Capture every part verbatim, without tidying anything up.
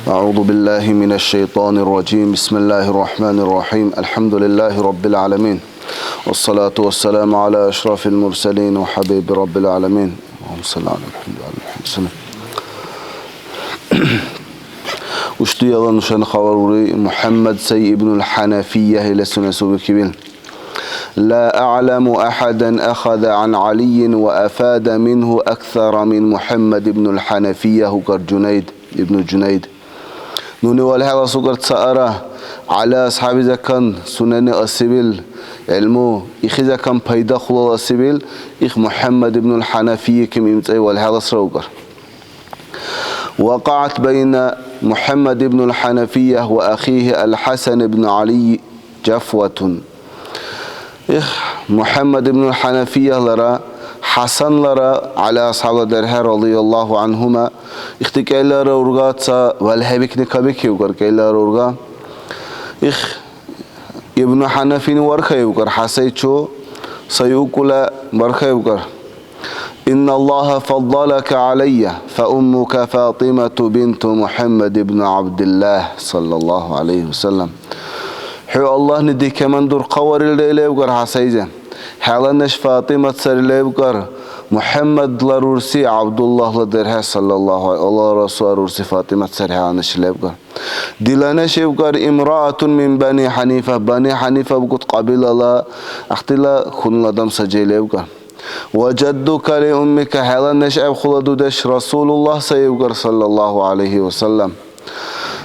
أعوذ بالله من الشيطان الرجيم. بسم الله الرحمن الرحيم. الحمد لله رب العالمين. والصلاة والسلام على أشرف المرسلين وحبيب رب العالمين. اللهم صل على محمد وعلى آل محمد وسلم. Ушту яла нушани хабар бури, МухӀяммад сай ибнуль ХӀянафия ила сунесу бикибил. لا أعلم أحدا أخذ عن علي وأفاد منه أكثر من محمد بن الحنفية, укӀар Жунайд, ибну Жунайд. Нуни валхӀелас укӀар цаара ГӀяла асхӀяби закан сунени асибил гӀилму, ихи закан пайда хулал асибил, их МухӀяммад ибнуль ХӀянафия ким имцӀай валхӀеласра укӀар. وقعت بين محمد بن الحنفية وأخيه الحسن بن علي جفوة. Их, МухӀяммад ибн ХӀянафиялара ХӀясанлара ГӀяла асхӀябла дерхӀе, радияллаху анхума, ихти кӀелара урга ца валхӀебикни кабикибкӀар, кӀелара урга. Их, Ибну ХӀянафини вархаибкӀар, ХӀясайчу сай укӀула бархаибкӀар. إن الله فضلك علي، فأمك فاطمة بنت محمد بن عبد الله، صلى الله عليه وسلم. ХӀу Аллагьни дикеман дурхъаварилра левкӀар ХӀясайзе. ХӀела неш ФатӀимат сари левкӀар, МухӀяммадла рурси ГӀябдуллагьла дерхӀе, саллаллаху гӀалайхи, Аллагьла Расулла рурси ФатӀимат сари хӀела неш левкӀар. Дила неш ибкӀар امرأة من بني حنيفة, Бани ХӀянифа букӀут кьабилала ахтила хьунул адам саджай левкӀар. وجدك لأمك, хӀела нешгӀеб хула дудеш Расулуллагь сай ибкӀар, саллаллаху гӀалайхи ва саллям.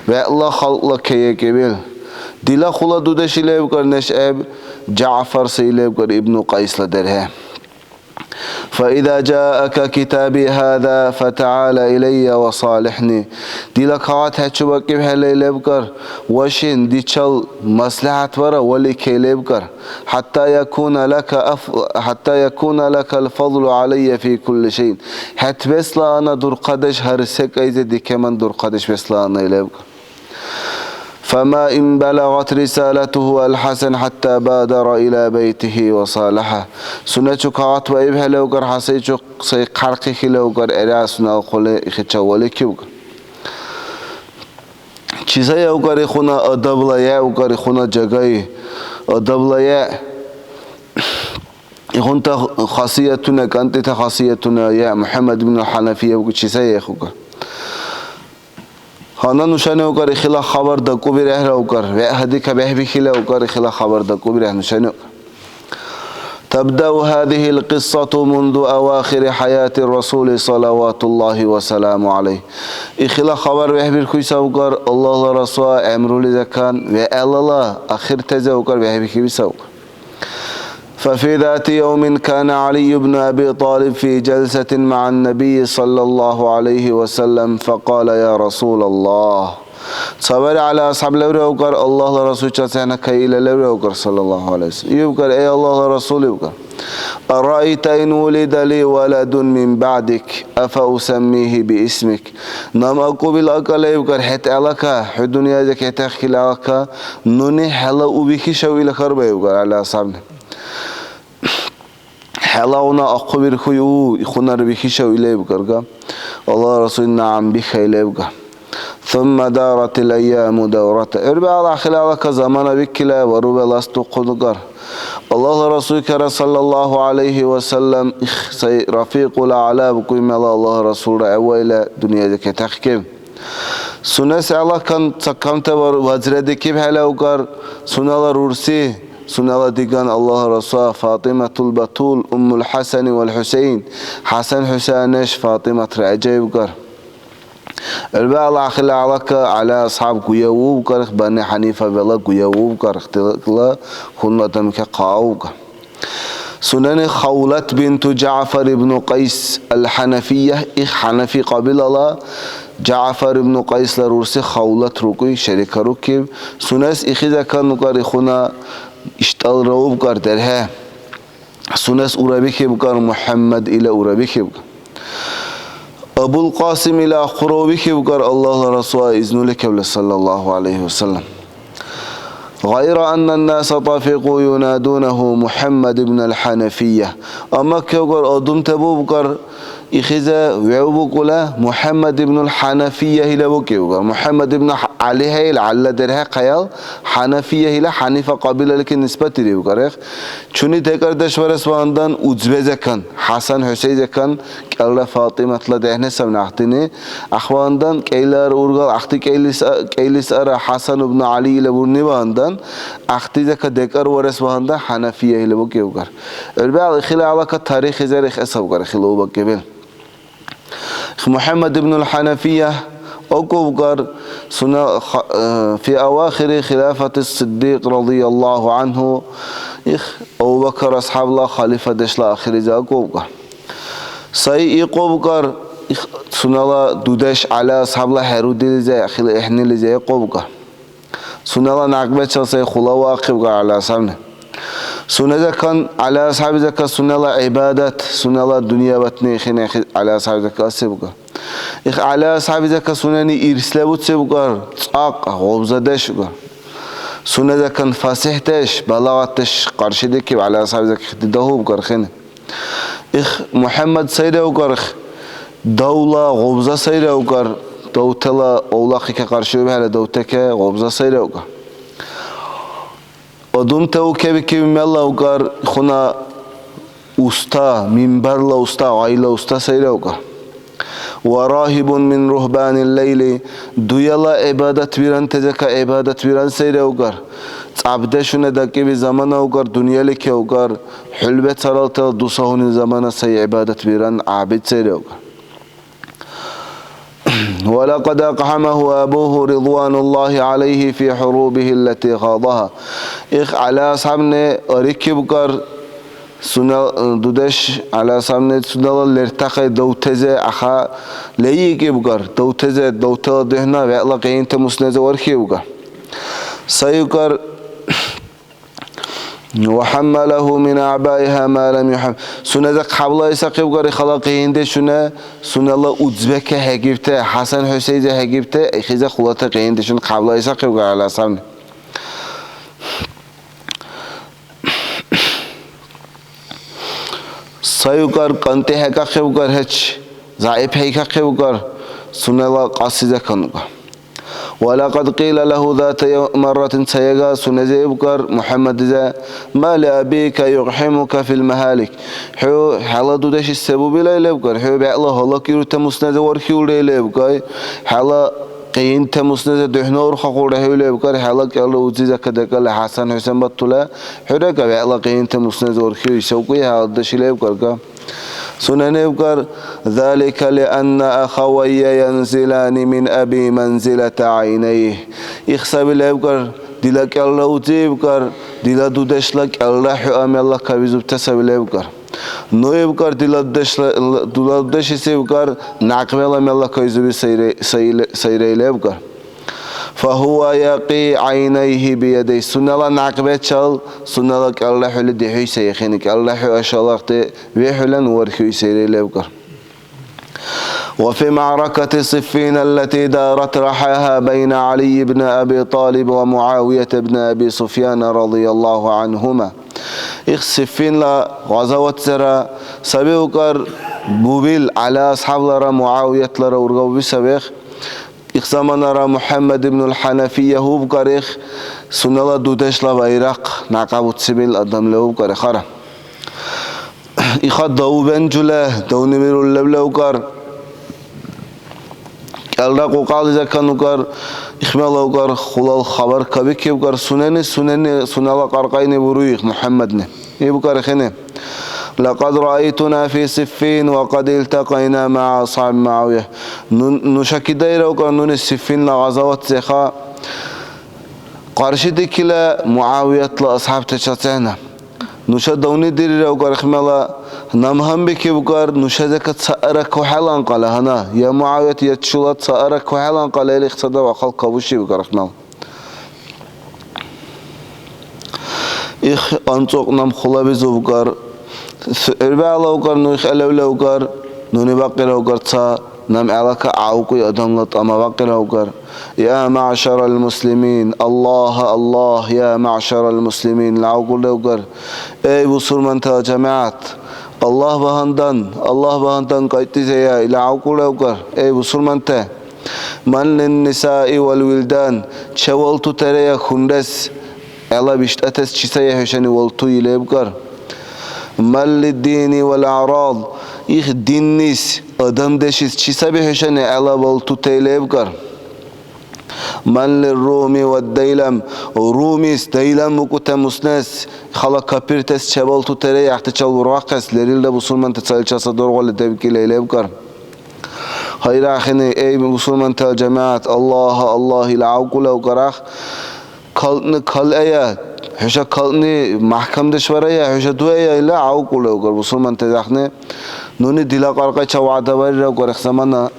ВегӀла халкьла кеекӀибил. Дила хула дудеш илевкӀар нешгӀеб ЖагӀфар сай илевкӀар ибну Кьайсла дерхӀе. فإذا جاءك كتابي هذا فتعال إلي وصالحني. Дила кагъат хӀечубакӀибхӀелай лебкӀар, вашин, дичал маслигӀятвара, валикей лебкӀар. حتى يكون لك أف-، حتى يكون لك الفضل علي في كل شيء. ХӀед веслаана дурхъадеш гьар секӀайзе дикеман дурхъадеш веслаана лебкӀар. فما إن بلغت رسالته الحسن حتى بادر إلى بيته وصالحه. Сунечу кагъат ваибхӀелевгар, ХӀясайчу сай хъярхъихьилевгар, гӀера сунела хъули ихича валикивгар. Чи сай евгар ихуна адабла я, евгар ихуна жагай адабла я. Ихунта хасиятуна, кӀантӀита хасиятуна я МухӀяммад ибн ХӀянафия евгар, чи сай евгар. Гьанна нушани укӀар ихила хабар дакӀубирехӀра укӀар, вегӀ гьади кабехӀбихьила укӀар ихила хабар дакӀубирехӀ нушани укӀар. تبدأ هذه القصة منذ أواخر حياة الرسول صلوات الله وسلامه عليه. Ихила хабар бехӀбирхьуй савкӀар, Аллагьла Расула гӀямрули закан вегӀлала ахиртази укӀар бехӀбихьиби савкӀар. ففي ذات يوم كان علي بن أبي طالب في جلسة مع النبي صلى الله عليه وسلم فقال: يا رسول الله. Цабари ГӀяла асхӀяб левреукӀар, Аллагьла Расулчил цехӀнакайила левреукӀар, саллаллаху гӀалайхи ва саллям. ИбкӀар: эй Аллагьла Расул, ибкӀар, أرأيت إن ولد لي ولد من بعدك أفأسميه باسمك؟ Наб акӀубил акӀала, ибкӀар, хӀед гӀелака, хӀу дунъязи кетахъили гӀелака, нуни хӀела у бихьишав ила хьарбаибкӀар ГӀяла асхӀябли. ХӀелагъуна ахъубирхьуй у, ихъуна бихьишав ила ибкӀарга? Аллагьла Расул: نعم, бихьа ила ибкӀар. ثم دارت الأيام دورتها. ГӀур биалахъили гӀелака замана биккила, вару белас духъунгар. Аллагьла Расул кара, саллаллаху гӀалайхи ва саллям, их сай Рафикьул АгӀла букӀуй мела Аллагьла Расулра гӀевваила дунъязи кетахъиб. Сунес гӀелакан ца камта вар-, вазира дикибхӀелаукӀар, сунела рурси, сунела диган Аллагьла Расула ФатӀиматул Батул, Уммул ХӀясани вал ХӀусейн, ХӀясан-ХӀусайна неш ФатӀиматра гӀяжаибкӀар. ГӀур биалахъили гӀелака ГӀяла асхӀяб гуя уубкӀар, Бани ХӀянифа бела гуя уубкӀар, ихтила хьунул адамка хъаубкӀар. Сунени Хавлат бинту ЖагӀфар ибну Кьайс аль-ХӀянафия, их хӀянафи кьабилала ЖагӀфар ибну Кьайсла рурси Хавлат рукӀуй, шерикарукиб. Сунес ихизакан укӀар ихъуна иштӀалра убкӀар дерхӀе. Сунес урабихьибкӀар МухӀяммад ила урабихьибкӀар. Абул Кьасим ила ахъура убихьибкӀар Аллагьла Расула изнули кавла, саллаллаху гӀалайхи ва саллям. غير أن الناس طفقوا ينادونه محمد بن الحنفية. Амма кевгар адамта бубкӀар, Ихиза вегӀ букӀула МухӀяммад ибнуль ХӀянафия хӀила букӀи угар. МухӀяммад ибну ХӀя-, ГӀяли хӀейла, ГӀялла дерхӀехъаял ХӀянафия хӀила ХӀянифа кьабилаличи нисбатири угар. Их чуни декӀардеш варес вандан узбезакан, ХӀясан-ХӀусейзакан, кӀелра ФатӀиматла дехӀне савни ахъдини. Ахвандан кӀейлар ургал ахъти кӀейлис а-, кӀейлис ара ХӀясан ибну ГӀяли ила бурни вандан, ахътизака декӀар варес вандан ХӀянафия хӀила букӀи угар. ГӀур биалли, хила гьалакат тарихлизир ихӀесавгар, хила убакӀибил. МухӀяммад ибнуль ХӀянафия акӀубгар, сунела ха-, э, фи авахири хилафати Сиддикь радияллаху анху, их Абу Бакар асхӀябла халифадешла ахирлизи акӀубгар. Сай икӀубгар, их сунела дудеш ГӀяли асхӀябла хӀерудилизи, хила ихнилизи икӀубгар. Сунела някъбачил сай хъулаваахъибгар ГӀяли асхӀябни. Сунезакан, ГӀяли асхӀябизакан сунела гӀибадат, сунела дунъя батни ихини ГӀяли асхӀябизакан асибгар. Их ГӀяли асхӀябизакан сунени ирс лебуцибгар, цӀакь, гъабзадеш угар. Сунезакан фасихӀдеш, балагъатдеш къаршидикиб ГӀяли асхӀябизакан ихди дагьубгар хини. Их МухӀяммад сайра угар, их давла гъабза сайра угар, давтала авлахъика къаршиубхӀели давтака гъабза сайра угар. Адамта укебикиб мелла угар, ихуна уста, минбарла уста, гъайла уста сайра угар. Ва рахибун мин рухбанил лайли, дуяла гӀибадатбирантазака гӀибадатбиран сайра угар. ЦӀябдешуна дакӀиби замана угар, дунъяли кевгар, хӀулбе царалтала дусагьуни замана сай гӀибадатбиран гӀябид сайра угар. Ва лакад акьхӀамаху абуху ридвануллахи гӀялайхи фи хӀурубихи аллати хадахӀа. Их ГӀяли асхӀябни арикибгар, сунела дудеш ГӀяли асхӀябни сунела лертахъай давтезе аха лейикибгар, давтезе, давтала духӀна вегӀла къиянти муснизе вархиубга. Сайукар, ва хӀяммалаху мин аъбаиха ма лам юхӀам. Сунеза хъябла исахъибгар ихала къияндешуна, сунела узбеке хӀегибте, ХӀясан-ХӀусейзе хӀегибте, ихиза хулата къияндешуна хъябла исахъибгар ГӀяли асхӀябни. Сайукар къантӀи хӀекахъивгар хӀечи, зягӀип хӀейкахъивгар, сунела кьаси заканга. Ва лакад кьила лаху зата яв-, марратин, цаега сунезибгар МухӀяммадизе, ма ли абика юкьхӀимука фил махалик. ХӀу хӀела дудешис се бубилай лебгар, хӀу бегӀла гьалакируте муснизе вархиулрай лебгай, хӀела къиянте муснизе духӀна урхахъулра хӀу лебгар, хӀела кӀелра узи закадакӀали ХӀясан-ХӀусен батула, хӀурека вегӀла къиянте муснизе вархиуси савкӀуй хӀела дудеши лебгарга. Сунени ибгар, залика лианна ахавайя янзилани мин аби манзилата гӀяйнайх. Их саби лебгар, дила кӀелра узи ибгар, дила дудешла кӀелра хӀу амалла кавизубта саби лебгар. Ну ибгар, дила дудешла, дила дудешис ибгар, някъбала мелла кайзуби сайре-, сайре-, сайрай лебгар. Фа гьува якьи гӀяйнайхи биядайхи. Сунела някъбачал, сунела кӀелра хӀули дихӀуй сайхъини, кӀелра хӀу ашалахъти вихӀула ну вархьуй сайрай лебгар. Ва фи маъракати Сиффин аллати дарат рахӀяха байна ГӀяли ибн Аби ТӀалиб ва МугӀявият ибн Аби Суфьяна радияллаху гӀанхума. Их Сиффинла гъазаватзара саби укар бубил ГӀяли асхӀяблара МугӀявиятлара ургавби сабихъ. Их заманара МухӀяммад ибнуль ХӀянафия гьубкарихъ, сунела дудешла байрахъ някъабуцибил адам левубкарихъара. Иха давбен жула давни вирул левлевкар, кӀелра кьукьяли заканукар, ихмелавкар, хулал хабар кабикибкар, сунени, сунени, сунела кьаркьайни буруй их МухӀяммадни. Ибкар хини. Лакад раайтуна фи Сиффин ва кад илтакайна маа асхӀяби МугӀявия. Ну-, нуша кидайрав кар нуни Сиффинла гъазават цеха къаршидикила МугӀявиятла асхӀябтачил цехӀна. Нуша давни дирирав кар хмела, нам гьанбикиб кар, нуша зека цаара кухӀелан кьала гьана, я МугӀявият, я чула цаара кухӀелан кьала или ихцадав ахъал кабушиб кар хмела. Их анцӀукь нам хъулабизувгар, гӀурбагӀлавгар, ну их гӀелевлевгар, нуни бакьиравгар ца, нам гӀелака гӀявкӀуй адамла тӀама бакьиравгар. Я маъшарал муслимин, Аллагь, Аллагь, я маъшарал муслимин, лявкӀурлевгар. Эй, бусурмантала жамигӀят! Аллагь багьандан, Аллагь багьандан кайтӀизая, ила гӀявкӀур левкӀар, эй бусурманте. Ман линнисаи вал вилдан, чевалтутерая хунрес, гӀела биштӀатес чи сая хӀушани валтуй лебкӀар. Ман лиддини вал аърад, их диннис, адамдешис чи саби хӀушани гӀела валтутей лебкӀар. Ман лирруми вад дайлам, румис, дайлам букӀутемуснес, хала капиртес чебалтутере яхтичал ургъахъес, лерилра бусурманти цаличаса дургъули дебкӀили лебкӀар. Хайрахъини, эй бусурмантала жамигӀят, Аллагь, Аллагь, ил гӀявкӀу левкӀарах, кални калая, хӀуша кални мяхӀкамдеш варая, хӀуша дуая, ила гӀявкӀу левкӀар бусурмантазахъни. Нуни дила кьаркьайча вягӀда барира, гӀяхӀ замана.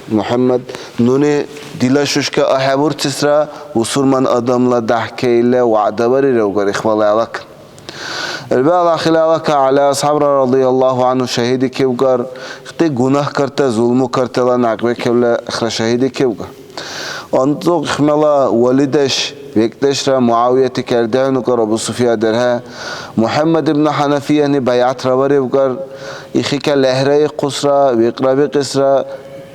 МухӀяммад, нуни дила шушка ахӀебурцисра, бусурман адамла дяхӀкайла вягӀда бариревгар ихвала гӀелак. Ирбала хила гӀелака ГӀяли асхӀябра радияллагьу гӀянгьу шагьидикибгар, ихти гунагькарта, зулмукартала някъбикибла ихра шагьидикибгар. АнцӀукь ихмяла валидеш, бекӀдешра МугӀявияти кардехӀнукар Абу Суфия дерхӀе, МухӀяммад ибн ХӀянафияни байгӀятра барибгар, ихика лехӀраихъусра, викьра бикьисра,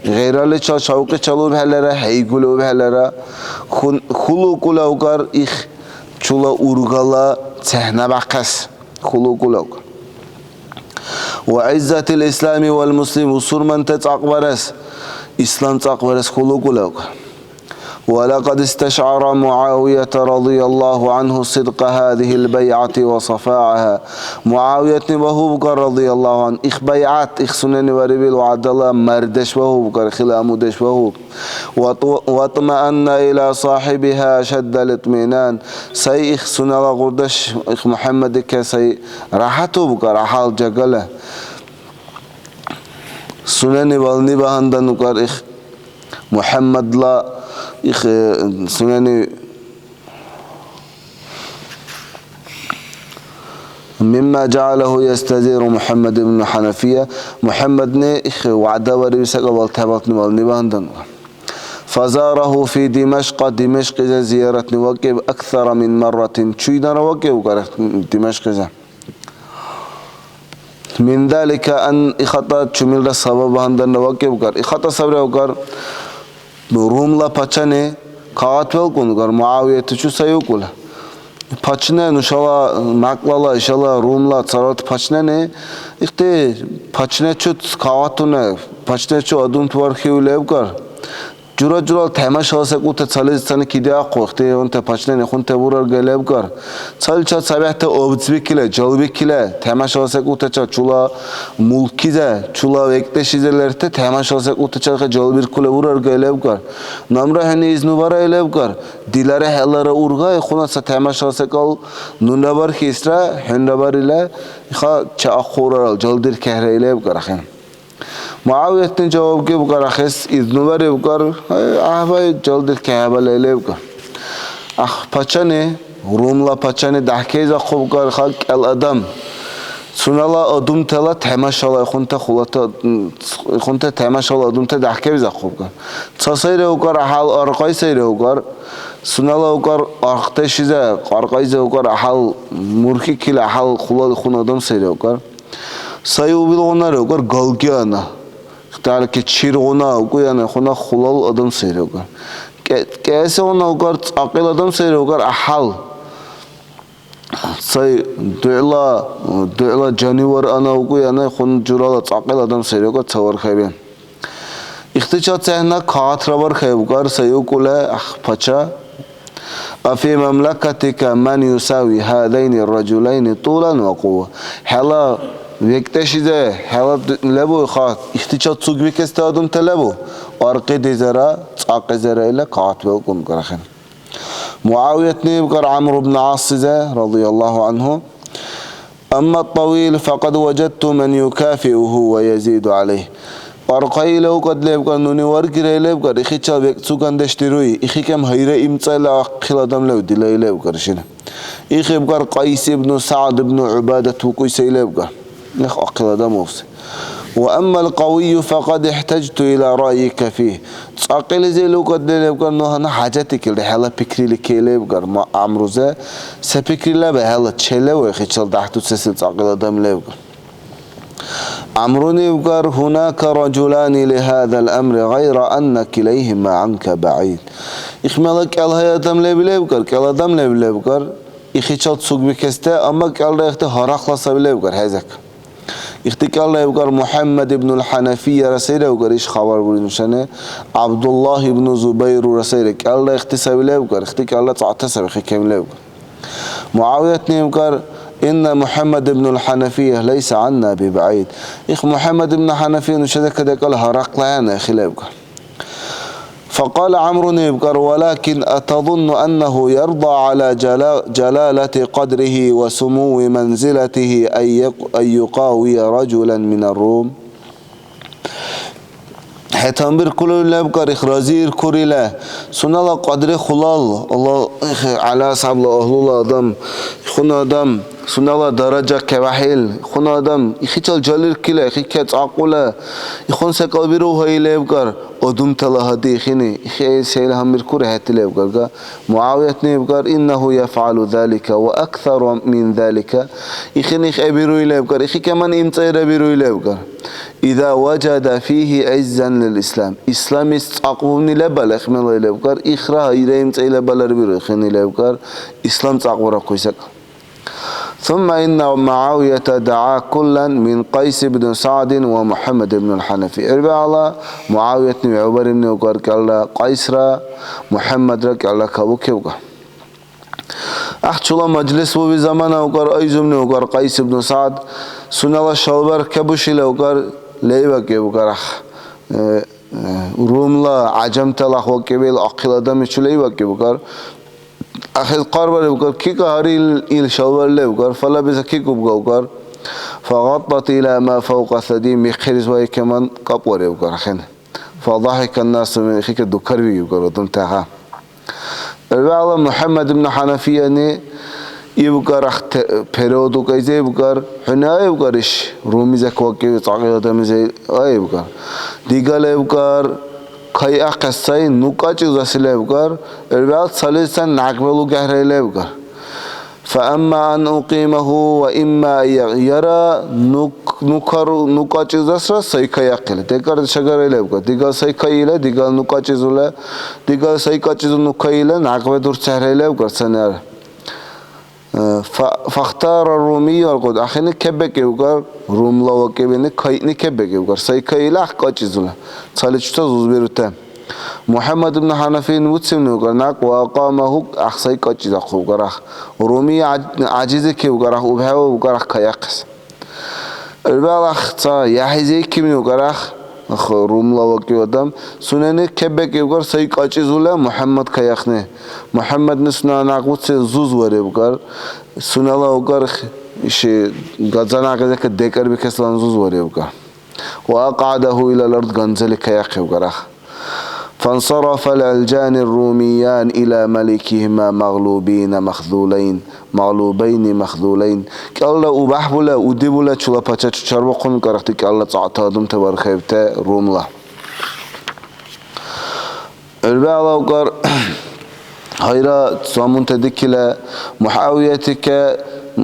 Гъираличил шавкьичил убхӀелира, хӀейгули убхӀелира, хун-, хьулукӀулавгар их чула ургала цехӀнабяхъес хьулукӀулавгар. Ва гӀиззатил ислами вал муслим, бусурманти цӀакьбарес, ислам цӀакьбарес хьулукӀулавгар. ولقد استشعر معاوية رضي الله عنه صدق هذه البيعة وصفاءها. МугӀявиятни багьубкӀар, радияллагьу гӀянгьу, их байгӀят, их сунени варибил вягӀдала мардеш багьубкӀар, хила амудеш багьуб. وطم-، واطمأن إلى صاحبها أشد الاطمئنان. Сай их сунела гӀурдаш, их МухӀяммадика сай ряхӀятубкӀар, гӀяхӀял жагала. Сунени вални багьандан укӀар их МухӀяммадла, их, э, сунени مما جعله يستزير محمد بن حنفية, МухӀяммадни их вягӀда вариб секӀал балтахӀебалтни вални багьандан. فزاره في دمشق, Димашкьизе зияратни вакӀиб أكثر من مرة, чуйнара вакӀиб укӀар Димашкьизе. من ذلك أن, ихатӀа чумилра сабаб багьанданра вакӀибгар. ИхатӀа сабри укӀар, Румла пачани кагъат велкӀунгар, МугӀявиятичу сай укӀула. Пачне нушала мякьлала, ишала Румла царалти пачнени, ихти пачнечу кагъатуне, пачнечу адамти вархиули лебгар. Жура-журала тамашала секӀулти цалис цани кидиахъу, ихтиюнти пачнени хунти бурар га лебкар. Цалича цабехӀти обцбикили, жалбикили, тамашала секӀултача чула мулкизе, чула векӀдешизе лерти тамашала секӀултачархӀи жалбиркули бурар га лебкар. Намра хӀуни изну барай лебкар. Дилара хӀелара ургай, хьуна ца тамашала секӀал нунра бархьисра, хӀунра барили, иха чеахъурарал, жалдиркехӀе лебкар ахӀен. МугӀявиятни жаваб гибкар ахӀес, изну барибкар, гӀяхӀбай, жалдиркехӀе балай лебкар. Ах, пачани, Румла пачани дяхӀкайзахъубкар ха кӀел адам. Сунела адамтала тамашала ихунта хулата, ихунта тамашала адамта дяхӀкайзахъубкар. Ца сайри укӀар гӀяхӀял аркьай сайри укӀар. Сунела укӀар аркьдешизе, аркьайзе укӀар гӀяхӀял мурхьикила гӀяхӀял хулал ихун адам сайри укӀар. Сай убилгъуна регур галги ана. Ихтарки чиргъуна, уку яна хуна хулал адам сай регур. Кэ-, кэсигъуна угар цӀакьил адам сай регур ахӀял. Сай дугӀла, дугӀла жанивар ана уку яна хун журала цӀакьил адам сай регур цавар хӀебе. Ихтича цехӀна кагъатра бархӀебгар сай укӀули, ах, пача. أفي مملكتك من يساوي هذين الرجلين طولا وقوة. ХӀела векӀдешизе, хӀела д-, лебу, ха, ихтича цугбикести адамти лебу? Аркьидизара, цӀакьизара ила кагъат белкӀун карахъен. МугӀявиятни ибкар ГӀямру ибн ГӀясизе, радияллаху анху. أما الطويل فقد وجدت من يكافئه ويزيد عليه. Аркьяй левкад лебкар, нуни варгирай лебкар, ихича векӀцӀугандеш дируй, ихикем гьайра имцӀайла ахъхъил адам лев, дилай лебкар шина. Ихибкар Кьайс ибну СагӀд ибну ГӀубадат вукӀуй сай лебкар. Нех ахъхъил адам овси. وأما القوي فقد احتجت إلى رأيك فيه. ЦӀакьилизи лукӀадли лебкар, ну гьанна хӀяжатикилри, хӀела пикрили кей лебкар, ма гӀямрузе, се пикри леба хӀела, челеве хичил дяхӀдуцесил цӀакьил адам лебкар. ГӀямруни ибкар: «Гьунака ражулани лихӀязал амри, гъайра анна килайхӀима гӀанка багӀид». Ихмяла кӀел гьай адам леб лебкар, кӀел адам леб лебкар, ихичил цугбикести, амма кӀелра ихти гьарахъла саби лебкар, хӀезек. Ихти кӀелра ибкар МухӀяммад ибнуль ХӀянафияра сайра ибкар, иш хабар бури нушани, ГӀябдуллагь ибну Зубайрура сайра, кӀелра ихти саби лебкар, ихти кӀелра цӀакьти саби, хикем лебкар. МугӀявиятни ибкар: «Инна МухӀяммад ибнуль ХӀянафия лайса гӀанна бибагӀид». Их МухӀяммад ибну ХӀянафия нушази кадекӀал гьарахъла ахӀен, ахӀи лебкар. Факьала ГӀямруни ибкар: «Валакин атазунну аннаху ярда гӀяла жала-, жалалати кьадрихӀи ва сумуви манзилатихӀи ан юк-, ан юкавия ражулан минар рум?» ХӀед гьанбиркули лебкар, их разииркурила, сунела кьадри хулал, Аллагь, их гӀяла асхӀябла агьлула адам, хун адам, сунела даража кевяхӀил, хун адам, ихичил жалиркила, ихике цӀакьула, ихун секӀал биру гьаи лебкар, одумтала гьади ихини, ихе сел гьанбиркур хӀед лебкар, га. МугӀявиятни ибкар: «Иннаху яфгӀалу залика ва аксару мин залика». Ихини хӀебируй лебкар, ихикеман имцӀайра бируй лебкар. «Иза важада фихӀи гӀиззан лил ислам». Исламис цӀакьбуни лебал ихмелай лебкар, ихра гьайра имцӀайла балар биру ихини лебкар, ислам цӀакьбарахъуй секӀал. Сумма инна МугӀявията дагӀа куллан мин Кьайс ибн СагӀдин ва МухӀяммад ибн аль-ХӀянафи. ГӀербегӀла МугӀявиятни вегӀубаримни укар кӀелра Кьайсра, МухӀяммадра кӀелра кабукевга. Ахъ чула мажлис буби замана укар айзумни укар Кьайс ибн СагӀд, сунела шалбар кебушила укар лейвакӀи укар ахъ. Э, э, румла гӀяжамтала ахъ вакӀибил ахъил адамичу лейвакӀи укар. Ахир хъарбарибгар, кика гьарил ил шалвар левгар, фалабиса кикубгавгар, фагъаттат ила ма фавкьа сади, михъирис вайкеман капӀваревгар ахӀен. Фадахика насу мин ихика дукарвиибгар адамтаха. ВегӀла МухӀяммад ибн ХӀянафияни ибгар, ахъ те-, периоду кайзевгар, хӀуни аевгар иш, румизек вакӀиви цӀакьил адамизе аевгар. Дигалевгар, кайахъес сай, ну кьакьизаси левгар, ил вегӀ цалисан някъбе лугехӀе левгар. Фа амма ан укьимаху ва имма ан я-, яра ну, ну кару-, ну кьакьизасра сай кайахъили. ДекӀардеш агара левгар. Дигал сай кайила, дигал ну кьакьизула, дигал сай кьакьизу ну кайила, някъбе дурцехӀе левгар цанара. Э, фа-, фахтара румию алкьуд. Ахини кеббекӀивгар, румла вакӀибини кайъни кеббекӀивгар. Сай кайила ахъ кьакьизула. Цаличута зузбирути. МухӀяммад ибн ХӀянафин уцибни угар, някъ ва акьамаху ахъ сай кьакьизахъувгар ахъ. Руми гӀяж-, гӀяжизикивгар ахъ, убхӀевавгар ахъ кайахъес. Илбал ахъ ца яхӀизейкибни угар ахъ, ахъ румла вакӀиб адам. Сунени кеббекӀивгар сай кьакьизула МухӀяммад кайахъни. МухӀяммадни сунела някъ уцес зузваревгар, сунела угар х-, иши газа някъизека декӀарбикеслан зузваревгар. Ва акьадаху илал ард, ганзали кайахъевгар ахъ. Фансарафа аль-гӀилжани румиян ила маликихима магълубина махзулайн, магълубайни махзулайн. КӀалра убяхӀ була, уди була чула пачачу чарбухъун карахъти кӀалра цӀакьта адамта бархаибта румла. ГӀурбегӀла укар гьайра замунта дикила МугӀявиятика,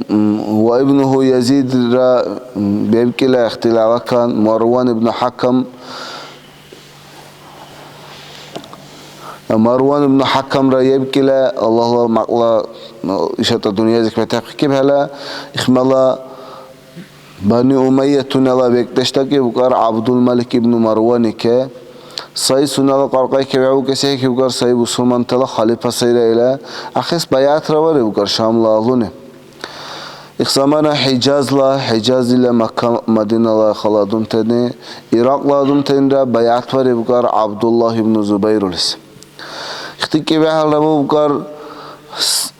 м, ва ибнухӀу Язидра, м, бебкӀила ихтилалакан Марван ибну ХӀякам, Марван ибну ХӀякамра ебкӀила, Аллагьла мякьла, м, ишата дунъязик бетахъикибхӀела, ихмала Бани Умайятунала бекӀдеш дакӀиб укар ГӀябдулмалик ибну Марванике. Сай сунела кьаркьайке вегӀ укес хӀейкиб укар, сай бусурмантала халифа сайра ила. Ахъес байгӀятра вариб укар Шамла агьлуни. Их замана ХӀижазла, ХӀижазлила Макка, Мадинала халадунтани, Иракьла адамтанира байгӀятвариб укар ГӀябдуллагь ибну Зубайрулис. Ихти кӀибяхӀялра бубкӀар, с-,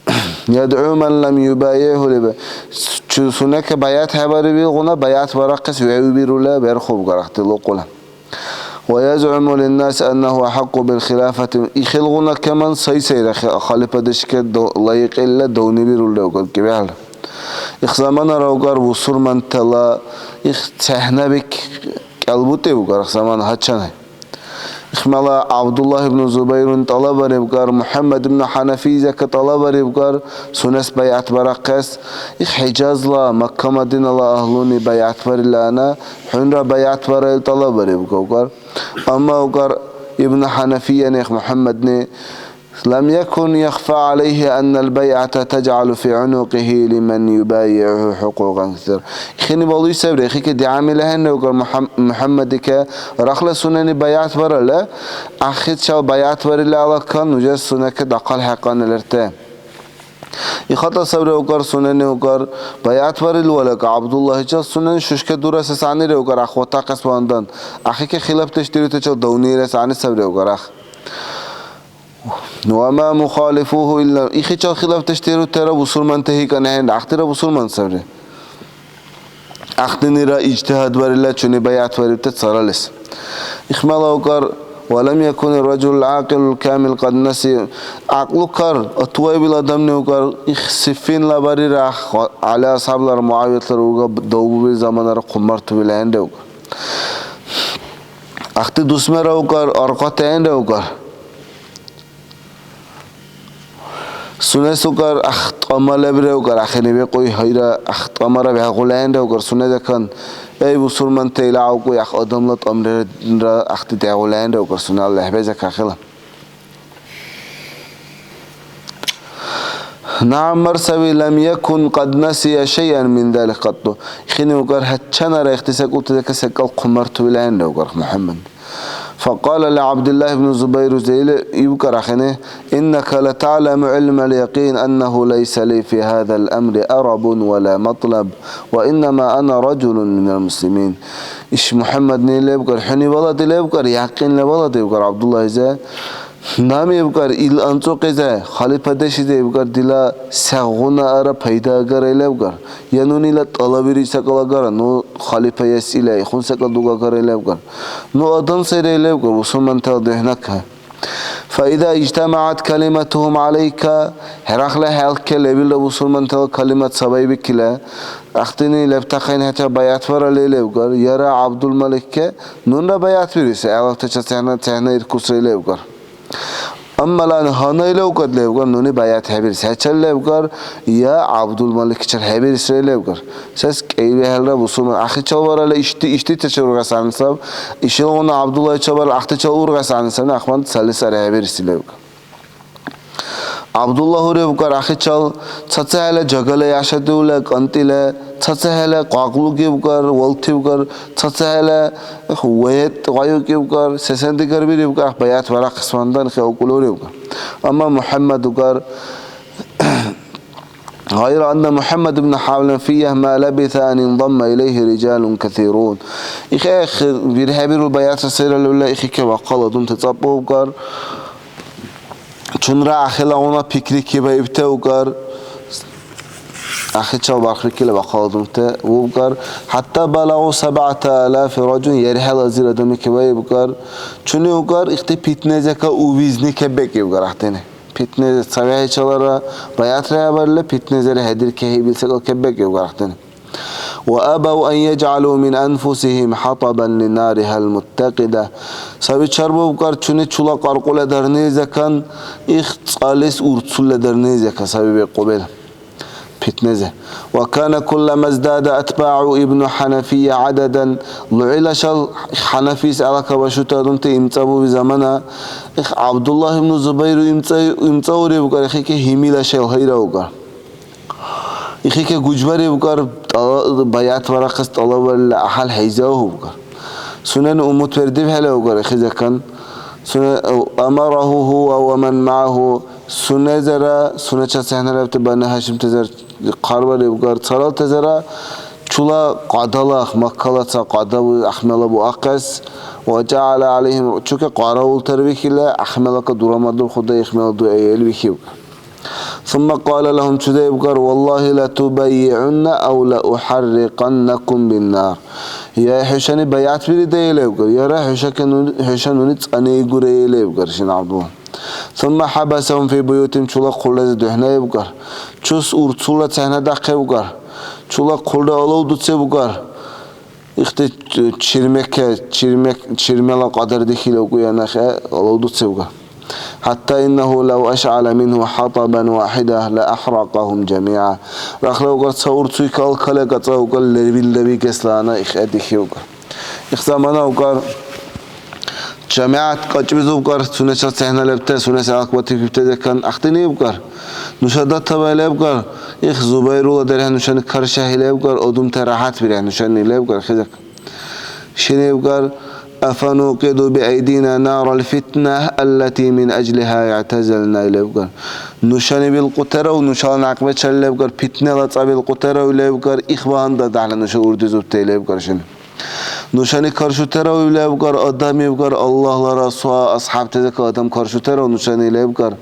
ядгӀу ман лам юбайигӀу либа. Чу сунека байгӀят хӀебариб илгъуна, байгӀят барахъес вегӀубирула берхъубкӀар ахъти лукӀула. Ва язгӀуму линнаси аннаху ахӀякьу билхилафати. Ихилгъуна кеман сай-сайра хи-, халифадешке до-, лайикьила давнибирулра укар кӀибяхӀялра. Их заманара укар бусурмантала их цехӀнабик кӀелбутӀи укар замана гьачам. Ихмала ГӀябдуллагь ибну Зубайрун тӀалаббарибгар, МухӀяммад ибну ХӀянафийзака тӀалаббарибгар, сунес байгӀят барахъес. Их ХӀижазла, Макка-Мадинала агьлуни байгӀят барилана, хӀунра байгӀят бараил тӀалаббарибгар. Амма угар Ибну ХӀянафия нех МухӀяммадни, لم يكن يخفى عليه أن البيعة تجعل في عنقه لمن يبايعه حقوقا كثيرة. Ихини балуй сабри, ихики дигӀямил ахӀенра угар МухӀям-, МухӀяммадика рахла сунени байгӀят баралли, ахирчил байгӀят барили алакан, уже сунека дахъал хӀякьяна лерте. ИхатӀа сабри угар сунени угар, байгӀят барил валака ГӀябдуллагьичил сунени шушка дурасес гӀягӀнири угар, ахъватахъес вандан, ахики хилафдеш дирутачил давнирес гӀягӀни сабри угар ах. وما مخالفوه إلا, ихичил хилафдеш дирутира бусурманти хӀикан ахӀен, ахтира бусурман сабри. Ахтинира ижтигьад барила чуни байгӀят барибти царалис. Ихмала укар, ولم يكن الرجل العاقل الكامل قد نسي. ГӀякьлукар, атвайбил адамни укар, их Сиффинла барира, ГӀяли асхӀяблара, МугӀявиятлара урга давбуби заманара хъуммартуби лехӀенра укар. Ахти дусмера укар, аркьати ахӀенра укар. Сунес укар, ах, тӀама лебри укар, ахини бекьуй, гьайра, ах, тӀамара бегӀгъулаэнра укар, сунезакан, эй, бусурманти, ила гӀявкӀуй, ах, адамла тӀамрира ахти дегӀулаэнра укар, сунела лехӀбеза кахила. Нагьмар саби, لم يكن قد نسي شيئا من ذلك قط. Ихини укар, гьаччанара ихти секӀултизака секӀал хъумартуилаэнра укар, МухӀяммад. فقال لعبد الله بن الزبير, зейли ибкар ахини, إنك لتعلم علم اليقين أنه ليس لي في هذا الأمر أرب ولا مطلب، وإنما أنا رجل من المسلمين. Иш МухӀяммадни лебкар, хӀуни балади лебкар, якьинла балади ибкар ГӀябдуллагьизе. Наб ибкар, ил анцӀукьизе, халифадешизе ибкар, дила сегъуна ара пайда агара лебкар. Я нунила тӀалабири секӀал агара, ну халифаэс ила ихун секӀал дугагара лебкар. Ну адам сайра лебкар, бусурмантала духӀнака. فإذا اجتمعت كلمتهم عليك, хӀерахъла хӀял ккел лебилра бусурмантала калимат сабайбикила, ахтини лебтахъен хӀеча байгӀятбаралли лебкар, яра ГӀябдулмаликке, нунра байгӀятбируси, гӀелабтачил цехӀна, цехӀна иркусри лебкар. Аммалан гьанай левкад левкар, нуни баят хӀебирис. ХӀечил левкар, я ГӀябдулмаликчил хӀебирисра левкар. Сес кӀиибихӀелра бусурман ахъичил варалли, ишди, ишдитачил ургас гӀягӀнисаб. Ишилгъуна ГӀябдуллачил варалли, ахътачил ургас гӀягӀнисаб, ахмад цалис ара хӀебириси левкар. ГӀябдулла гьуревкар ахъичил, цацахӀела жагала яшадиула кӀантӀила, цацахӀела къакълукӀивкар, валтивкар, цацахӀела вегӀ гъайукӀивкар, сесен-дигар бирибкар, баят варахъес вандан хӀевкӀулурибкар. Амма МухӀяммад укар, غير أن محمد بن حنفية ما لبث أن انضم إليه رجال كثيرون. Ихе бирхӀебиру баятра сайралула ихике вахъал адамти цӀапӀбубкар. Чунра ахилагъуна пикрики баибти укар, ахичал бархрикила бахъал адамти убкар, хӀятта балагъу сабгӀата алафи ражул, ярихӀел азир адамики баибкар, чуни укар, ихти питнезака увизни кеббекӀибкар ахтени. Питнезе цавяхӀичалара баятрая барили, питнезера хӀедиркехӀе ибил секӀал кеббекӀибкар ахтени. وأبوا أن يجعلوا من أنفسهم حطبا لنارها المتقدة. Саби чарбубкӀар чуни чула къаркъула дарнилизакан, их цӀалис урцула дарнилизакан саби бекъубел питнезе. وكان كلما ازداد أتباع ابن حنفية عددا, лугӀилашал ХӀянафис гӀелакабашути адамти имцӀабуби замана, их ГӀябдулла ибну Зубайру имцӀа-, имцӀаурибкӀар, ихике гьимила шел гьайраукӀар. Ихике гужбарибкӀар, тӀала-, баят варахъес тӀалабварили гӀяхӀял хӀейзаухъубкӀар. Сунени умутвердибхӀелаукӀар ихизакан. Суне-, أمره هو ومن معه, сунезара, сунечил цехӀнарабти Бану ХӀяшимтазар хъарбарибкӀар, царалтазара чула къадала, Маккала ца къада бу-, ахмела буахъес, وجعل عليهم, чуке къараул тарбихьила, ахмелака дурамадурхъуда, ихмела дугӀиэл вихьибкӀар. ثم قال لهم, чузаибкар, والله لتبايعن أو لأحرقنكم بالنار. Я хӀушани баягӀятбирида левкар, яра хӀушаке ну-, хӀуша нуни цӀанигура левкар шин ГӀябдулла. ثم حبسهم في بيوتهم, чула хъулрази духӀнаибкар. Чус урцулра цехӀнадяхъибкар. Чула хъулра алавдуцибкар. Ихти чирмеке, чирмек-, чирмела кьадар дихьила укуя нахе алавдуцевга. حتى إنه لو أشعل منه حطبا واحدا لأحرقهم جميعا. Рахла укар ца урцуй кал кале каца укар лервил леви гесла ана ихе дихьевга. Их замана укар жамигӀят кьакьбизубкар, сунечил цехӀна лебте, сунес гӀелакбатикибте декан ахъдини ибкар. Нуша датабай лебкар, их Зубайрула дерхӀе нушани каршахӀи лебкар, одумте ряхӀят бирехӀе нушани лебкар, хизак. Шин ибкар, أفنوقد بأيدينا نار الفتنة التي من أجلها اعتزلنا лебкар. Нушани билкьутерав, нушала някъбачал лебкар, питнела ца билкьутерав лебкар, их багьандан дагьла нуша урдизубте лебкар шин. Нушани каршутерав иб лебкар, адам ибкар, Аллагьла Расула асхӀябтазика адам каршутерав нушани лебкар,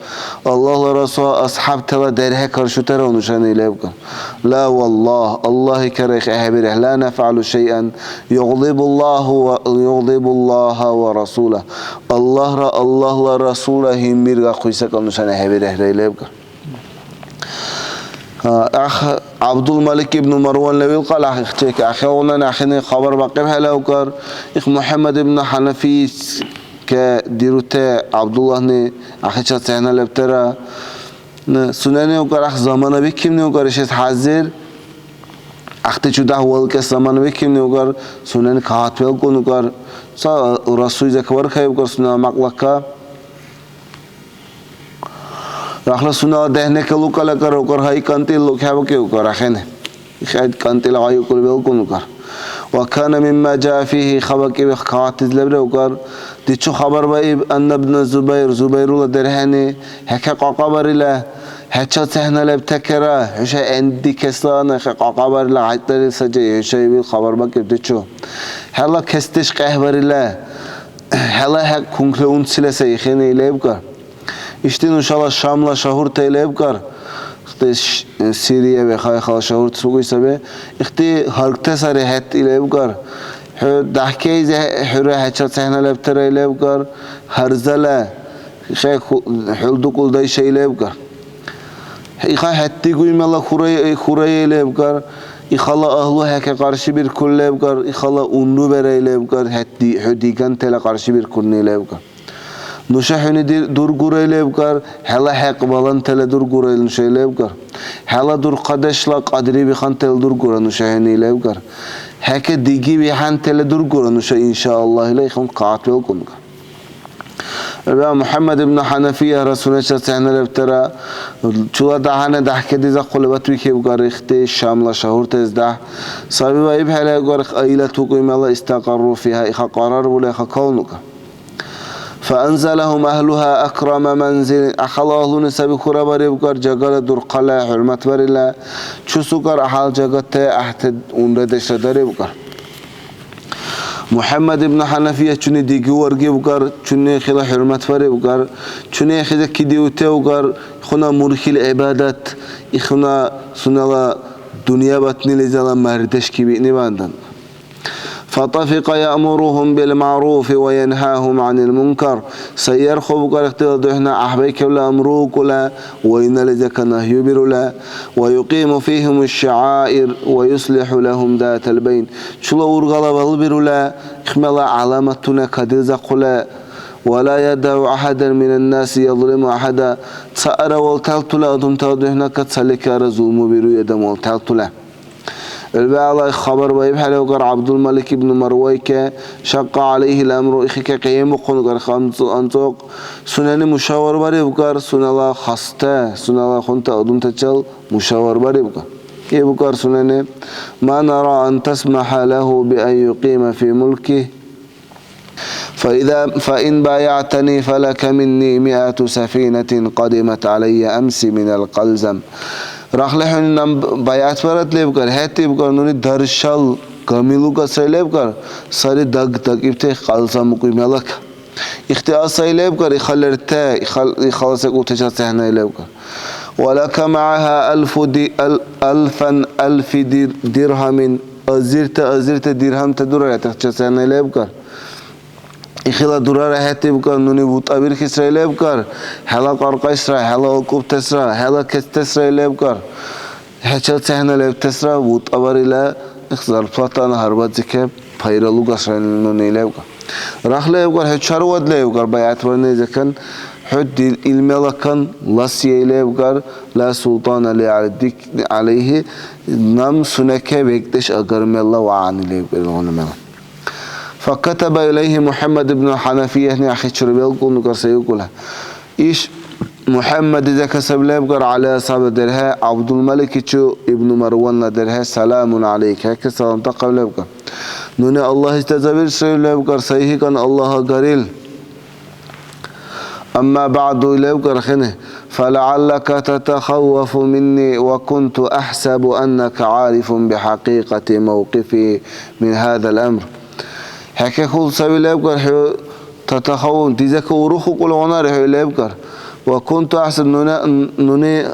Аллагьла Расула асхӀябтала дерхӀе каршутерав нушани лебкар. لا والله, Аллагьикара их ахӀебирехӀе, لا نفعل شيئا يغضب الله و-, يغضب الله ورسوله. Аллагьра, Аллагьла Расулра гьимбиргахъуй секӀал нушани ахӀебирехӀе лебкар. ГӀяхӀ ГӀябдулмалик ибну Марван левил кьалахъ ихчи ахӀелгъуна ахӀенни хабар бакьибхӀелаукар, их МухӀяммад ибну ХӀянафийке дирути ГӀябдуллагьни ахӀечил цехӀна лебтира. Сунени укар, ахӀ замана бикибни укар, ишис хӀязир. ГӀяхӀти чудагь валкӀес замана бикибни укар, сунени кагъат белкӀун укар. Ца расуй закваркаиб укар, сунела мякьлака. Рахла сунела дехӀнакӀа лукӀала карукар, гьай, кӀантӀил лукӀхӀебакӀи укар, ахӀен. ХӀед кӀантӀил гъайукӀули белкӀун укар. وكان مما جاء فيه, хабакӀиб кагъатиз лебри укар. Дичу хабар баиб, أن ابن الزبير, Зубайрула дерхӀени, хӀеке кьакьабарила, хӀечил цехӀна лебтакера, хӀуша гӀендикесла ана хӀеке кьакьабарила гъайтӀарил саджай, хӀуша ибил хабар бакӀиб дичу. ХӀела кесдеш къехӀбарила, хӀела хӀекь кункли унцила сай ихини лебкар. Ишди нушала Шамла шагьуртаи лебкар. Ихти ш-, Сирия вехӀихъала шагьуртас букӀуй саби. Ихти гьаргти сари хӀед и лебкар. ХӀу дяхӀкайзи хӀура хӀечил цехӀна лебтира и лебкар. Гьарзала хӀе ху-, хӀулдукӀулдайша и лебкар. Иха хӀед дигуй мела хурай-, хурая и лебкар. Ихала агьлу хӀеке къаршибиркур лебкар. Ихала унрубера и лебкар. ХӀед ди-, хӀу дигантела къаршибиркурни лебкар. Нуша хӀуни дир-, дургурай лебкар, хӀела хӀекь балантала дургурай нуша лебкар. ХӀела дурхъадешла кьадри бихантала дургура нуша хӀуни лебкар. ХӀеке диги бихӀянтала дургура нуша, иншааллагь, ила ихун кагъат белкӀунга. Ва МухӀяммад ибн ХӀянафияра сунечил цехӀна лебтира, чула дагьана дяхӀкадизахъули батбикибкар ихти Шамла шагьуртас дяхӀ. Саби ва ибхӀелайгар айлат букӀуй мела, استقروا فيها, иха къарар були, иха калнуга. فأنزلهم أهلها أكرم منزل. Ахала агьлуни саби хурабарибкар, жагала дурхъала хӀурматбарила, чусукар ахал жагатта гӀяхӀти унрадешра дарибкар. МухӀяммад ибн ХӀянафия чуни диги варгибкар, чуни хила хӀурматбарибкар, чуни хиза кидиутевкар, ихуна мурхьил гӀибадат, ихуна сунела дунъя батнилизала мардеш кибиъни бандан. فطفق يأمرهم بالمعروف وينهاهم عن المنكر. Сайяр хъубукар ихтила духӀна гӀяхӀбайкевла амру укула, вайнали зака нагьюбирула, ويقيم فيهم الشعائر ويصلح لهم ذات البين. Чула ургала балбирула, ихмяла гӀяламатуна кадилзахъула, ولا يدع أحدا من الناس يظلم أحدا. Цаара валталтула адамтала духӀнака цаликара зулму бируй адам валталтула. ГӀелбегӀла хабар баибхӀели укар ГӀябдулмалик ибну Марвайке, شق عليه الأمر, ихике къиянбухъун укар анцӀ-, анцӀукь. Сунени мушавар бариб укар, сунела хасте, сунела хунта адамтачил мушавар бариб укар. Иб укар сунени, ما نرى أن تسمح له بأن يقيم في ملكه. فإذا، فإن بايعتني فلك مني مائة سفينة قدمت علي أمس من القلزم. Рахли хӀуни наб байгӀятбарад лебкар, хӀед ибкар, нуни даршал гами лугасра лебкар, сари даг-дакӀибти Къалзам укуй мелак. Ихтиал сай лебкар, иха лерте, иха-, ихала секӀултачил цехӀнай лебкар. ولك معها ألف دي-، أل-، ألفا ألف دير-، درهم, азирта, азирта диргьамта дурара тахча сенна лебкар. Ихила дурара хӀед ибкар, нуни вутӀа бирхисра лебкар, хӀела кьаркьайсра, хӀела акӀубтесра, хӀела кецтесра лебкар. ХӀечил цехӀна лебтесра вутӀа барила, их зарплатана гьарбадзикеб. Пайра лугасра нуни левга. Рахли левгар, хӀу чарвад левгар, баят варни закан, хӀу дил илмела кан лас ей левгар, ла султана ли гӀял дик-, гӀялайхи, нам сунеке векӀдеш агар мелла ва гӀягӀни левгар, илгъуна мела. Факатаба илайхи МухӀяммад ибну ХӀянафияни ахичур велкӀун угар сайукӀула. Иш МухӀяммад изака саб лебкар ГӀяли асхӀябла дерхӀе, ГӀябдулмаликичу ибну Марванна дерхӀе, саламун гӀялайк, хӀекке саламта хъаб лебкар. Нуни Аллагьис дезавирши лебкар, сайхӀикӀан Аллагь агарил. Амма баъду лебкар хини, фалаъаллака татахаввафу минни ва кунту ахсабу аннака гӀярифун бихӀякьикьати мавкьифи мин хӀязал амр. ХӀекке хьул саби лебкар хӀу Татахаввун, дизака урухукӀули гьунари хӀу лебкар. Ва кунту ахсаб нуни, нуни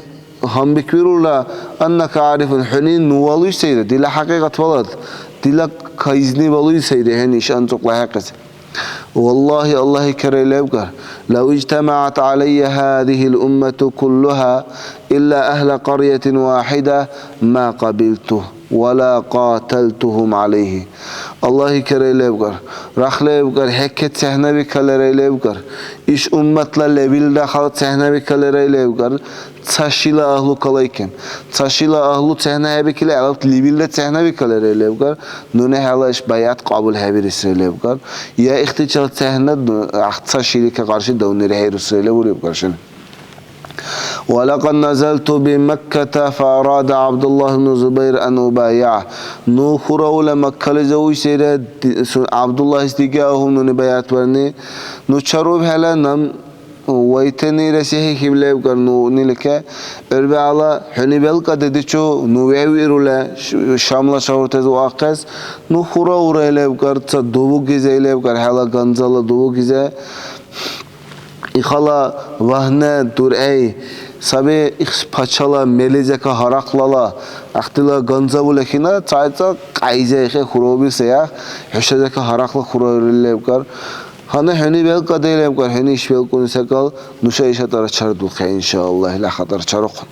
гьанбикбирулра, аннака гӀярифун, хӀуни ну валуй сайра, дила хӀякьикьат валад, дила кайзни валуй сайра, хӀуни иш анцӀукьла хӀекьес. Валлагьи, Аллагьи керай лебкар, лав ижтамагӀят гӀялайя хӀязихил уммату куллуха илла ахла кьарятин вахӀида ма кьабилту. Вала кьаталтухум гӀялайхи. Аллагьи керай лебкар, рахли лебкар, хӀекке цехӀнабикалерай лебкар, иш умматла лебилра халкь цехӀнабикалерай лебкар, ца шила агьлу калайкен. Ца шила агьлу цехӀнахӀебикили, гӀелаб лебилра цехӀнабикалерай лебкар, нуни хӀела иш байгӀят кьабулхӀебирисрай лебкар, я ихтичал цехӀнад, ну, ца шилика къарши давнира хӀейрусрай леб урибкар шин. ولقد نزلت بمكة فأراد عبد الله بن الزبير أن أبايعه. Ну хураула Маккализи уйсира, ди-, су-, ГӀябдуллагьис диги ахӀен нуни баягӀятварни. Ну чарубхӀела нам вайтанира сехӀихьиб лебкар нуни лике. ГӀур бегӀла хӀуни белкӀа дедичу, ну вегӀвирула Ш-, Шамла шагьуртази ваахъес. Ну хураурай лебкар, ца дубугизе лебкар, хӀела ганзала дубугизе. Ихала вагьне дургӀей саби, их пачала мелизека гьарахълала, ахтила ганза булехина, цайца кьяйзехӀе хураби сая, хӀушазека гьарахъла хураурли лебкар. Гьанна хӀуни белкӀадай лебкар, хӀуни иш белкӀуни секӀал, нуша ишатара чардулхъя, иншааллагь, ила хатӀар чарухъун.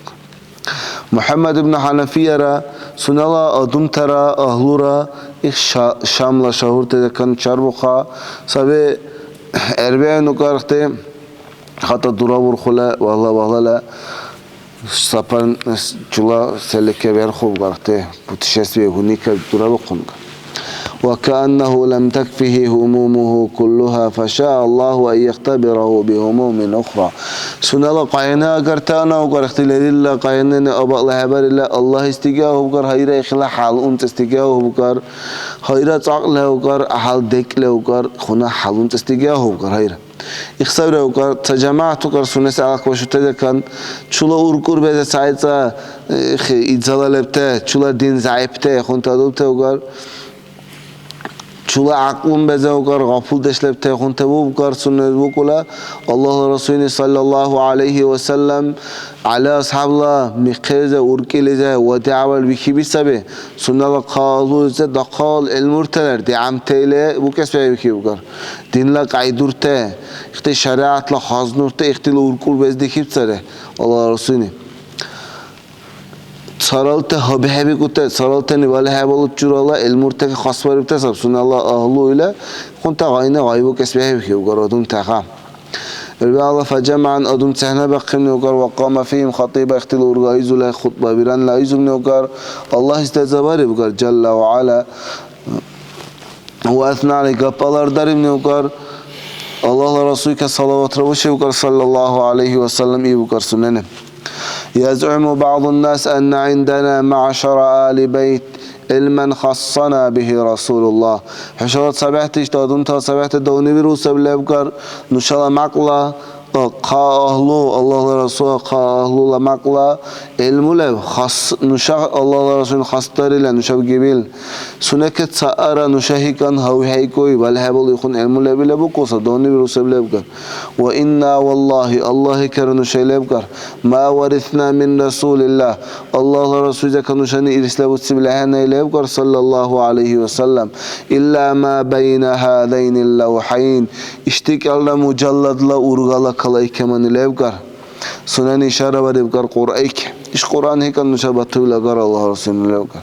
МухӀяммад ибн ХӀянафияра сунела адамтара агьлура их Ша-, Шамла шагьуртазекан чарбухъа саби. ГӀербиану кархти хатӀа дуравурхула вагьла-вагьлала сапар чула селике верхуб кархти путешествие гьуникаб дуравухъун. وكأنه لم تكفه همومه كلها، فشاء الله أن يختبره بهموم أخرى. Сунела къяйна агартана угар, ихти лерилла къяйнани абаъла хӀебарила, Аллагьис дигахъубкар, гьайра ихила хӀял умцӀес дигахъубкар, гьайра цӀакь левкар, гьал декӀ левкар, хьуна хӀял умцӀес дигахъубкар, гьайра. Ихсавра укар, ца жамагӀят укар, сунес гӀелаквашутазекан, чула уркӀурбезе цайца, э, хи-, идзала лебте, чула дин зягӀипте, хунтадубте укар, чула гӀякьлумбезе укар, гъафулдеш лебте, хунтабубкар, сунес букӀула, Аллагьла Расулни, саллаллаху гӀялайхи ва саллям, ГӀяли асхӀябла михъиризе, уркӀилизе ва дявал вихьиби саби. Сунела хъалуйзи дахъал гӀилмурти лер, дигӀянтеили букес бехӀбихьибкар. Динла кьяйдурти, ихти шаригӀятла хазнурти ихтила уркӀурбес дихьиб сари, Аллагьла Расулни. Царалти гьабхӀебикӀути, царалтани валхӀебалути журала гӀилмуртаки хасбарибти саб. Сунела агьлу ила хъунта гъайна гъайбукес бехӀбихьибкар адамтаха. Илбагла фажамагӀан адам цехӀнабяхъиб неукар ва кьама фихим хатӀиба, ихтила урга айзула хутӀба биранла айзуб неукар, Аллагьис деза бариб укар, Жалла ва ГӀяла, ва асна гӀялайхи, гапалар дариб неукар, Аллагьла Расулка салаватра буши укар, саллаллаху гӀялайхи ва саллям, иб укар сунени. يزعم بعض الناس أن عندنا معشر آل بيت علما خصنا به رسول الله. ХӀушала цабехӀти ишди адамтала цабехӀти давни вирусаб лебкар, нушала мякьла, а, хъа агьлу, Аллагьла Расула хъа агьлула мякьла гӀилму леб, хас, нуша Аллагьла Расулни хасдарила нушаб гибил. Сунеке цаара нуша хӀикӀан гьавхӀейкӀуй, валхӀебал ихъун гӀилму лебила букӀуса, давни вирусаб лебкар. Ва инна валлагьи, Аллагьикара нуша лебкар, ма варисна мин Расулиллагь, Аллагьла Расулзека нушани ирсла буцибли ахӀенай лебкар, саллаллаху гӀялайхи ва саллям, илла ма байна хӀязайнил лавхӀяйн, ишди кӀелра мужалладла ургала калайкамани лебкар. Сунени ишара барибкар Кьуръайки. Иш Кьуръан хӀекьян нуша батуйла агара Аллагьла Расулли левга.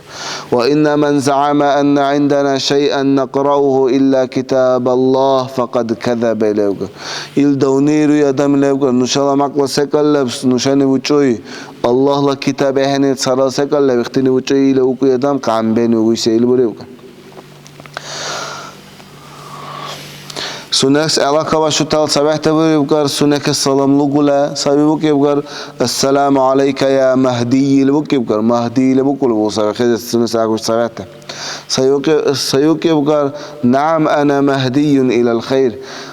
Ва инна ман заъама анна гӀиндана шайъан накъраугьу илля китабаллагь, факьад казаба левга. Ил давнируй адам левга, нушала мякьла секӀал лебс, нушани учӀуй, Аллагьла китаб ахӀенил царал секӀал леб, ихтини учӀуй или укӀуй адам, къямбени угуй се ил буревга. Сунес гӀелакабашутал цабехӀти бурибгар, сунехъес салам лугула саби букибгар, «Ассаламу гӀялайка, я Магьдий», или букибгар, Магьдий или букули бу саби, хӀезес сунес гӀякӀубси цабехӀти. Сайукъи-, сайукибгар, «Нагьам, ана Магьдийюн илал хайр».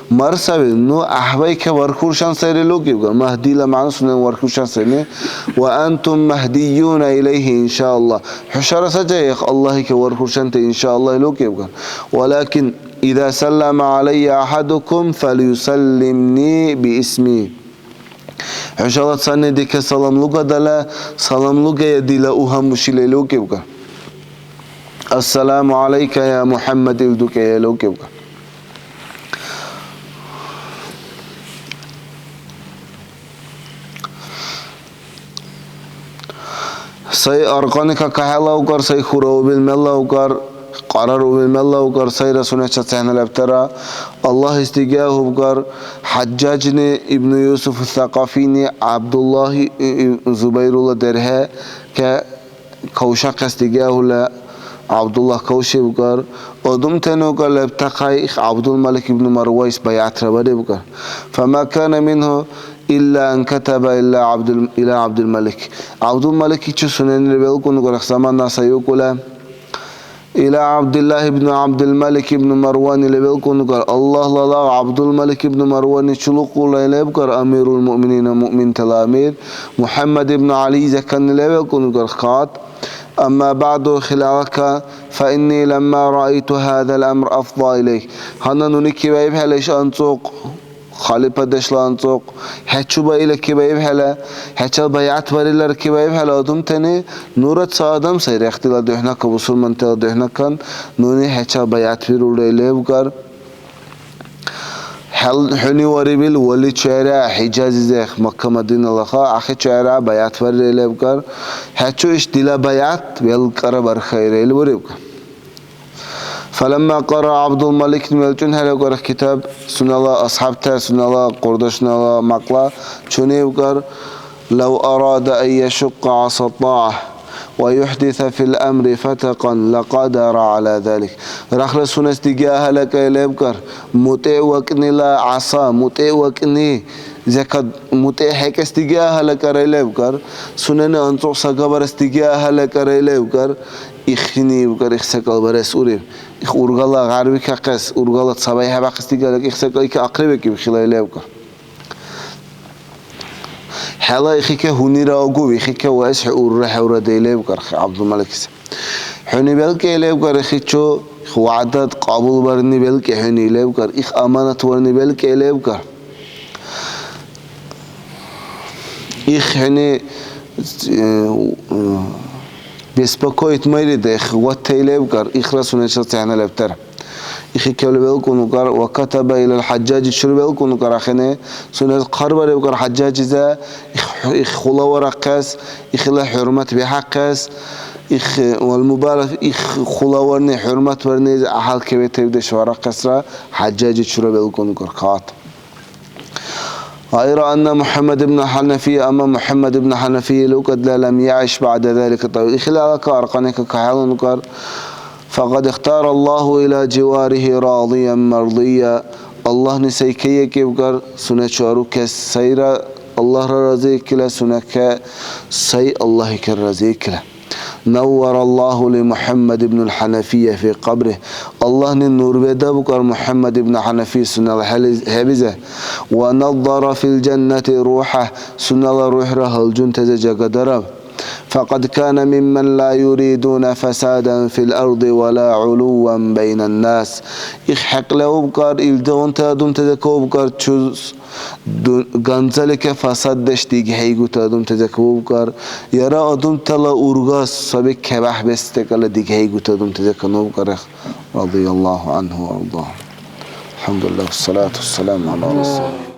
Мар саби, ну гӀяхӀбайка вархуршан сайри лугибгар, Магьдийла мягӀна сунен вархуршан сайни, «Ва антум магьдийюна илайгьи, иншааллагь». ХӀушара сажаихъ Аллагьике вархуршанти, иншааллагь, лукӀибгар. Валакин, иза саллама гӀялайя ахӀадукум, фальюсаллимни биисми. ХӀушала цанни дике салам лугадала, салам лугая дила у гьанбушила лукӀибгар. Ассаламу гӀялайка, я МухӀяммад, ил дукӀая лукӀибгар. Сай аркьани какахӀелавгар, сай хураубил мелавгар, къарарубил мелавгар, сайра сунеча цехӀналабтара. Аллагьис дигехӀубгар, ХӀяжжажни ибну Юсуф Сакафини ГӀябдуллагь и-, и-, Зубайрула дерхӀе ке-, кавшахъес дигехӀула ГӀябдуллагь кавшибгар, одумтани угар лебтахъай, их ГӀябдулмалик ибну Марвайс байгӀятра барибгар. Фама кана мингьу илля ан катаба илля ГӀябдул-, иля ГӀябдулмалик. ГӀябдулмаликичи суненира белкӀун гурах замана сайукӀула. Иля ГӀябдуллагь ибну ГӀябдулмалик ибну Марван или белкӀун гар, Аллагьла лагъ ГӀябдулмалик ибну Марваничи лукӀула лебгар, амирул муъминина, муъминтала амир, МухӀяммад ибну ГӀяли заканни лебелкӀун гар хат. Амма баъду, хилалака, фа инни ламма раайту гьазал амр афда илайк. Гьанна нуни кибаибхӀела иш анцӀукь, халипадешла анцӀукь, хӀечуба ила кибаибхӀела, хӀечил байгӀят барилар кибаибхӀела адамтани, нура ца адам сай рехтила духӀнака, бусурмантала духӀнакан, нуни хӀечил байгӀят бирулра лебгар. ХӀел-, хӀуни варибил вали чуэра ХӀижазизех, Макка-Мадиналаха, ахъи чуэра байгӀят барира лебгар, хӀечу иш дила байгӀят велкӀара бархаира ил бурибгар. Фаламма къара ГӀябдулмаликни велчӀун хӀела гурхӀ китаб, сунела асхӀябтар, сунела къурдашунала мякьла чуни ибгар, «Лав арада ан яшукка гӀаса тӀагӀа ва юхӀдиса фил амри фатакъан лакьадара гӀяла залик». Рахла сунес диги ахӀалакӀай лебгар, мутӀигӀвакӀнила гӀаса, мутӀигӀвакӀни, зекад мутӀигӀхӀекӀес диги ахӀалакӀарай лебгар, сунени анцӀукь сагабарес диги ахӀалакӀарай лебгар, ихини ибгар, их секӀал барес уриб. Их ургала гъарвикахъес, ургала цабай хӀебяхъес дигалра, их секӀал ика ахъри бекӀиб хилай лебгар. ХӀела ихике гьунира агу, ихике ваэс хӀу урра хӀевра дей лебкар ГӀябдулмаликис. ХӀуни белкӀи лебкар ихичу, их вягӀдат кьабулбарни белкӀи хӀуни лебкар, их аманатварни белкӀи лебкар. Их хӀуни, э, беспокоить майри да, их ваттей лебкар, ихра сунечил цехӀна лебтар. Ихи кевли белкӀун укар, ва катаба илал ХӀяжжажи чур белкӀун укар ахини, сунес хъарбариб укар ХӀяжжажизе, их, их хулаварахъес, ихила хӀурмат бихӀяхъес, их, вал мубарак, их хулаварни хӀурматварни гӀяхӀял кебетаибдеш варахъесра ХӀяжжажи чура белкӀун укар кагъат. غير أن محمد بن الحنفية، أما محمد بن الحنفية لوكد لم يعش بعد ذلك طويلا. Ихила алака аркьаника кахӀелункар, فقد اختار الله إلى جواره راضيا مرضيا. Аллагьни сай кайакӀибгар сунечи арукес сайра Аллагьра разиикила, сунеке сай Аллагьикер разиикила. نور الله لمحمد بن الحنفية في قبره. Аллагьни нур бедаб укар МухӀяммад ибн ХӀянафи сунела хӀели-, хӀебизе. ونضر في الجنة روحه. Сунела рухӀра гьалжунтази жагадараб. فقد كان ممن لا يريدون فسادا في الأرض ولا علوا بين الناس. Их хӀекьле убкар, илдигъунти адамтази каубкар, чус Ду-, ганзалика фасаддеш дигхӀейгута адамтази кабубкӀар, яра адамтала ургас саби кебяхӀ бес декӀала дигхӀейгута адамтази канубкӀар. رضي الله عنه وأرضاه. الحمد لله والصلاة والسلام على رسول الله.